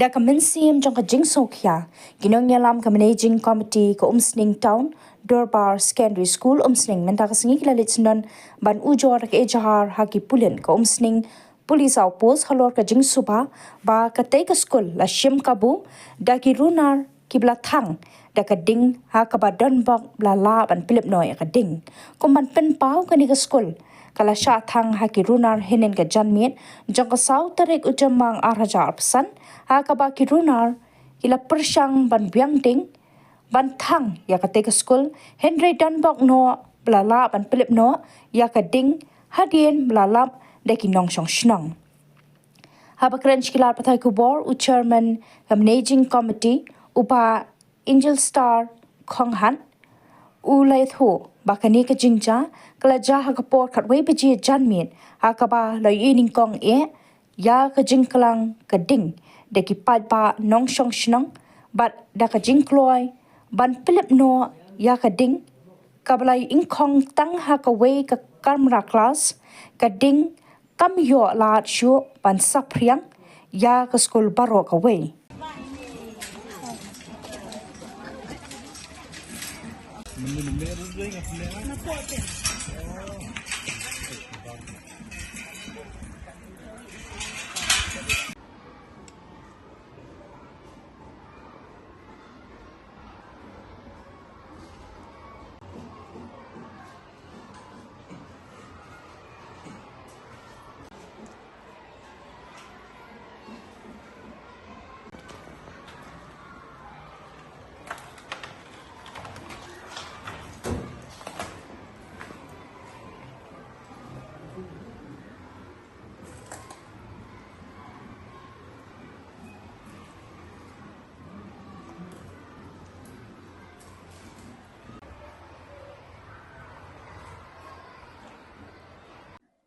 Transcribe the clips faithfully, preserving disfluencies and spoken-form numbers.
Da ka mynsiem jong ka jingsngewkhia, ki nongïalam ka Managing Committee ka Umsning Town Dorbar Secondary School Umsning mynta ka sngi ki la leit syndon ban ujor da ka ejahar ha ki pulit ka Umsning Police Outpost halor ka jingsuba ba katei ka skul la shim kabu da ki runar kiba la thang da ka ding ha kaba don bok ba la lah ban pynlip noh ïa ka ding. Kum ban pynpaw kane ka skul ka la shah thang ha ki runar hynnin ka janmiet jong ka saw tarik u Jymmang ar hajar arphew san ha kaba ki runar ki la pyrshang ban biang ding ban thang ïa katei ka skul, hynrei don bok noh ba la lah ban pynlip noh ïa ka ding hadien ba la lap da ki nongshong shnong. Haba kren sha ki lad pathai khubor u Chairman ka Managing Committee u Bah Angel Star Khonghat u la ïathuh ba kane ka jingjia ka la jia ha ka por khatwei baje janmiet ha kaba la ïohi nyngkong eh ïa ka jingklang ka ding da ki paidbah nongshong shnong bad da ka jingkloi ban pynlip noh ïa ka ding kaba la ingkhong tang ha kawei ka kamra klas, ka ding kam ïoh lad shuh ban saphriang ïa ka skul baroh kawei.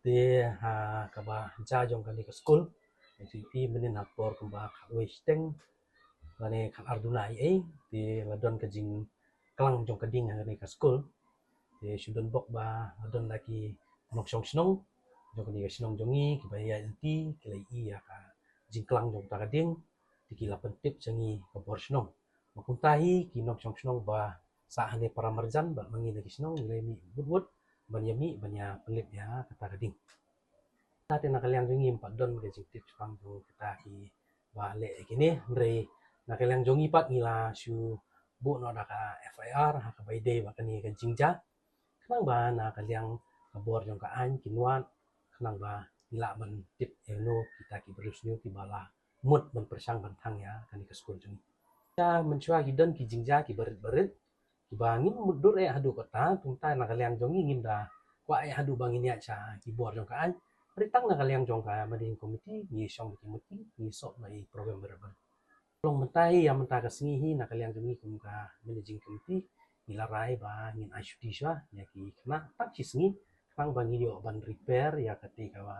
Te ha kaba jia jong kane ka skul, ïa phi mynnin ha por kumba khatwei shiteng lane khatar duna ei ei, te la don ka jingklang jong ka ding ha kane ka skul. Te shu don bok ba la don da ki nongshong shnong jong kane ka shnong jong ngi kiba ïaid lynti ki la ïohi ïa ka jingklang jong kata ka ding, te ki la pyntip sha ngi ka bor shnong. Ba kumta hi ki nongshong shnong ba sah hangne para marjan bad ma ngi na ki shnong ngi la mih wut wut ban ïa mih ban ïa pynlip ïa kata ka ding. Te na ka liang jong ngi ym pat don ka jingtip shaphang jong kita kiba leh ïa kine, hynrei na ka liang jong ngi pat ngi la shu buh noh da ka F I R ha kaba ïadei bad kane ka jingjia. Khnang ba na ka liang ka bor jong ka aiñ kin wad khnang ba ngi lah ban tip ïa no kita ki briew sniew kiba la mut ban pyrshang ban thang ïa kane ka skul jong ngi. Te mynshuwa ki don ki jingjia kiba rit ba rit kiba ngim mutdur eh haduh katta, kumta na ka liang jong ngi ngim da kwah eh haduh ba ngin ïaid sha ki bor jong ka aiñ. Hynrei tang na ka liang jong ka managing committee ngi shong da ki mut ngi soh na i program ba rit ba rit. Long mynta hi, ïa mynta ka sngi hi na ka liang jong ngi kum ka managing committee ngi la rai ba ngin ai shuti shuwa ïa ki khynnah tang shi sngi khnang ba ngin ïoh ban repair ïa kata kaba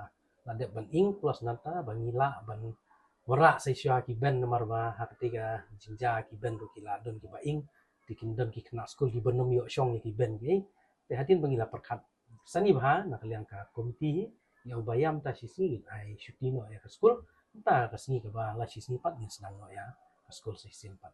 la dep ban ing, plus nangta ba ngi lah ban wanrah sa shuwa ki bench namar ba ha kata ka jingjia ki bench ruh ki la don kiba ing, te kin don ki khynnah skul kiba nym ïoh shong ïa ki bench ki. Te hadien ba ngi la pyrkhat sani bha na ka liang ka committee hi, ïa u ba ïa mynta shi sngi ngin ai shuti noh ïa ka skul, mynta ka sngi kaba la shi sngi pat ngin sdang noh ïa ka skul sa shisien pat.